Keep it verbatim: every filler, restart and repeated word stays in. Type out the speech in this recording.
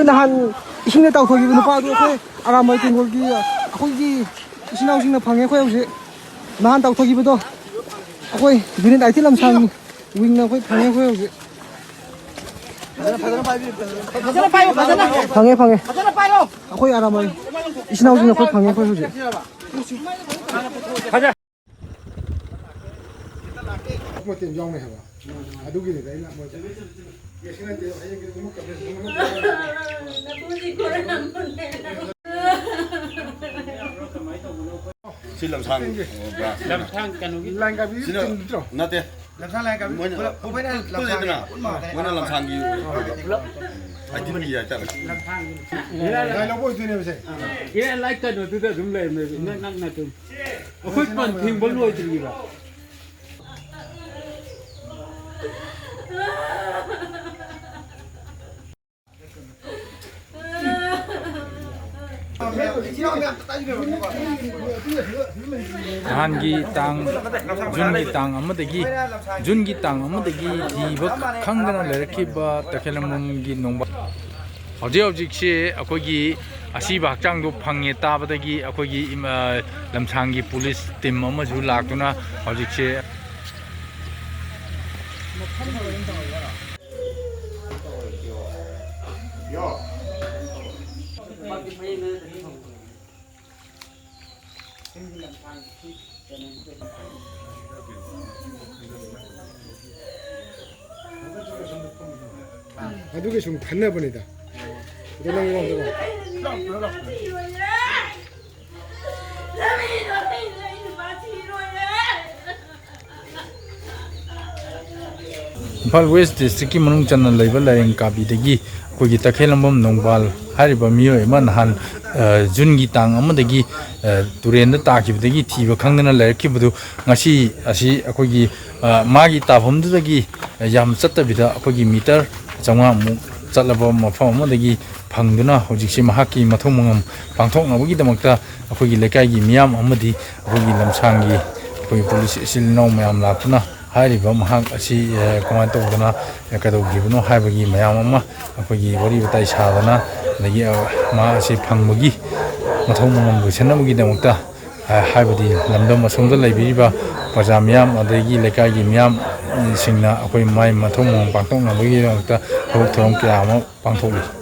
ꯅꯍꯥꯟ ꯏꯁꯤꯡꯗ ꯇꯥꯎꯊꯈꯤꯕ ꯅꯨꯄꯥꯗꯣ ꯑꯩꯈꯣꯏ ꯑꯔꯥꯝꯕꯥꯏ ꯇꯦꯡꯒꯣꯜꯒꯤ ꯑꯩꯈꯣꯏꯒꯤ ꯏꯆꯤꯟ ꯏꯅꯥꯎꯁꯤꯡꯅ ꯐꯪꯉꯦ꯫ ꯑꯩꯈꯣꯏ ꯍꯧꯖꯤꯛ ꯅꯍꯥꯟ ꯇꯥꯎꯊꯈꯤꯕꯗꯣ ꯑꯩꯈꯣꯏ ꯌꯨꯅꯤꯠ ꯑꯥꯏꯇꯤ ꯂꯝꯁꯥꯡ ꯋꯤꯡꯅ ꯑꯩꯈꯣꯏ ꯐꯪꯉꯦ꯫ ꯑꯩꯈꯣꯏ ꯍꯧꯖꯤꯛ ꯐꯪꯉꯦ, ꯐꯪꯉꯦ꯫ ꯑꯩꯈꯣꯏ ꯑꯔꯥꯝꯕꯥꯏ ꯏꯆꯤꯟ ꯏꯅꯥꯎꯁꯤꯡꯅ ꯑꯩꯈꯣꯏ ꯐꯪꯉꯦ꯫ ꯑꯩꯈꯣꯏ ꯍꯧꯖꯤꯛ ꯃꯇꯦꯡ ꯌꯥꯎꯅꯤ ꯍꯥꯏꯕ꯫ ꯑꯗꯨꯒꯤꯅꯤꯗ ꯑꯩꯅ ꯃꯣꯏꯗ ꯀꯩꯁꯨ ꯅꯠꯇꯦ, ꯍꯌꯦꯡ ꯀꯩꯒꯨꯝꯕ ꯀꯝꯄ꯭ꯂꯦꯟ ꯑꯃ ꯁꯤ ꯂꯝꯁꯥꯡ ꯕ꯭ꯔꯥꯟꯁ꯫ ꯂꯝꯁꯥꯡ ꯀꯩꯅꯣꯒꯤ ꯂꯥꯏꯟ ꯀꯥꯕꯤ ꯁꯤꯅ ꯆꯨꯝꯗ꯭ꯔꯣ? ꯅꯠꯇꯦ꯫ ꯂꯝꯁꯥꯡ ꯂꯥꯏꯟ ꯀꯥꯕꯤ ꯃꯣꯏꯅ ꯄꯨꯂꯞ, ꯄꯨꯂꯞ ꯄꯨꯜꯂꯤꯗꯅ, ꯃꯥꯟꯅꯔꯦ꯫ ꯃꯣꯏꯅ ꯂꯝꯁꯥꯡꯒꯤ ꯑꯣꯏꯕ ꯑꯥꯏꯇꯤ ꯄꯤ ꯍꯥꯏꯇꯥꯔꯦ꯫ ꯂꯝꯁꯥꯡꯒꯤ ꯂꯥꯏꯟ ꯂꯧꯕ ꯑꯣꯏꯗꯣꯏꯅꯦꯕ ꯁꯦ꯫ ꯏꯔꯥꯏ ꯂꯥꯏ ꯀꯩꯅꯣꯗꯨꯗ ꯑꯗꯨꯝ ꯂꯩꯔꯝꯃꯦꯕ, ꯏꯅꯛ ꯅꯛꯅ ꯑꯗꯨꯝ꯫ ꯑꯩꯈꯣꯏ ꯄꯟ ꯊꯤꯡꯕ ꯂꯣꯏꯗ꯭ꯔꯤꯕ꯫ ꯅꯍꯥꯟꯒꯤ ꯇꯥꯡ, ꯖꯨꯟꯒꯤ ꯇꯥꯡ ꯑꯃꯗꯒꯤ, ꯖꯨꯟꯒꯤ ꯇꯥꯡ ꯑꯃꯗꯒꯤ ꯊꯤꯕ ꯈꯪꯗꯅ ꯂꯩꯔꯛꯈꯤꯕ ꯇꯈꯦꯂꯝꯕꯝꯒꯤ ꯅꯣꯡꯕꯥꯜ꯫ ꯍꯧꯖꯤꯛ ꯍꯧꯖꯤꯛꯁꯤ ꯑꯩꯈꯣꯏꯒꯤ ꯑꯁꯤꯕ ꯍꯛꯆꯥꯡꯗꯣ ꯐꯪꯉꯦ ꯇꯥꯕꯗꯒꯤ ꯑꯩꯈꯣꯏꯒꯤ ꯏꯃ-, ꯂꯝꯁꯥꯡꯒꯤ ꯄꯨꯂꯤꯁ ꯇꯤꯝ ꯑꯃꯁꯨ ꯂꯥꯛꯇꯨꯅ ꯍꯧꯖꯤꯛꯁꯦ ꯑꯗꯨꯒꯤ ꯁꯨꯝ ꯈꯟꯅꯕꯅꯤꯗ꯫ ꯑꯗꯨ ꯅꯪ ꯋꯥꯗꯣ꯫ ꯏꯝꯐꯥꯜ ꯋꯦꯁ ꯗꯤꯁꯇ꯭ꯔꯤꯛꯀꯤ ꯃꯅꯨꯡ ꯆꯟꯅ ꯂꯩꯕ ꯂꯥꯏꯔꯦꯟ ꯀꯥꯕꯤꯗꯒꯤ ꯑꯩꯈꯣꯏꯒꯤ ꯇꯈꯦꯜꯂꯝꯕꯝ ꯅꯣꯡꯕꯥꯜ ꯍꯥꯏꯔꯤꯕ ꯃꯤꯑꯣꯏ ꯑꯃ ꯅꯍꯥꯟ, ꯑ, ꯖꯨꯟꯒꯤ ꯇꯥꯡ ꯑꯃꯗꯒꯤ, ꯑ, ꯇꯨꯔꯦꯟꯗ ꯇꯥꯈꯤꯕꯗꯒꯤ ꯊꯤꯕ ꯈꯪꯗꯅ ꯂꯩꯔꯛꯈꯤꯕꯗꯨ ꯉꯁꯤ ꯑꯁꯤ ꯑꯩꯈꯣꯏꯒꯤ, ꯑ, ꯃꯥꯒꯤ ꯇꯥꯐꯝꯗꯨꯗꯒꯤ ꯌꯥꯝ ꯆꯠꯇꯕꯤꯗ ꯑꯩꯈꯣꯏꯒꯤ ꯃꯤꯇꯔ ꯆꯥꯝꯃꯉꯥꯃꯨꯛ ꯆꯠꯂꯕ ꯃꯐꯝ ꯑꯃꯗꯒꯤ ꯐꯪꯗꯨꯅ ꯍꯧꯖꯤꯛꯁꯤ ꯃꯍꯥꯛꯀꯤ ꯃꯊꯧ ꯃꯉꯝ ꯄꯥꯡꯊꯣꯛꯅꯕꯒꯤꯗꯃꯛꯇ ꯑꯩꯈꯣꯏꯒꯤ ꯂꯩꯀꯥꯏꯒꯤ ꯃꯤꯌꯥꯝ ꯑꯃꯗꯤ ꯑꯩꯈꯣꯏꯒꯤ ꯂꯝꯁꯥꯡꯒꯤ ꯑꯩꯈꯣꯏꯒꯤ ꯄꯨꯂꯤꯁ ꯏꯆꯤꯜ ꯏꯅꯥꯎ ꯃꯌꯥꯝ ꯂꯥꯛꯇꯨꯅ ꯍꯥꯏꯔꯤꯕ ꯃꯍꯥꯛ ꯑꯁꯤ ꯀꯃꯥꯏꯅ ꯇꯧꯗꯅ ꯀꯩꯗꯧꯈꯤꯕꯅꯣ ꯍꯥꯏꯕꯒꯤ ꯃꯌꯥꯝ ꯑꯃ ꯑꯩꯈꯣꯏꯒꯤ ꯋꯥꯔꯤ ꯋꯥꯇꯥꯏ ꯁꯥꯗꯅ, ꯑꯗꯒꯤ ꯃꯍꯥꯛ ꯑꯁꯤ ꯐꯪꯕꯒꯤ ꯃꯊꯧ ꯃꯉꯝ ꯂꯣꯏꯁꯤꯟꯅꯕꯒꯤꯗꯃꯛꯇ, ꯍꯥꯏꯕꯗꯤ ꯂꯝꯗꯝ ꯑꯁꯣꯝꯗ ꯂꯩꯕꯤꯔꯤꯕ ꯄ꯭ꯔꯖꯥ ꯃꯤꯌꯥꯝ ꯑꯗꯒꯤ ꯂꯩꯀꯥꯏꯒꯤ ꯃꯤꯌꯥꯝꯁꯤꯡꯅ ꯑꯩꯈꯣꯏ ꯃꯥꯏ ꯃꯊꯧ ꯃꯉꯝ ꯄꯥꯡꯊꯣꯛꯅꯕꯒꯤꯗꯃꯛꯇ ꯊꯕꯛ ꯊꯧꯔꯝ ꯀꯌꯥ ꯑꯃ ꯄꯥꯡꯊꯣꯛꯂꯤ꯫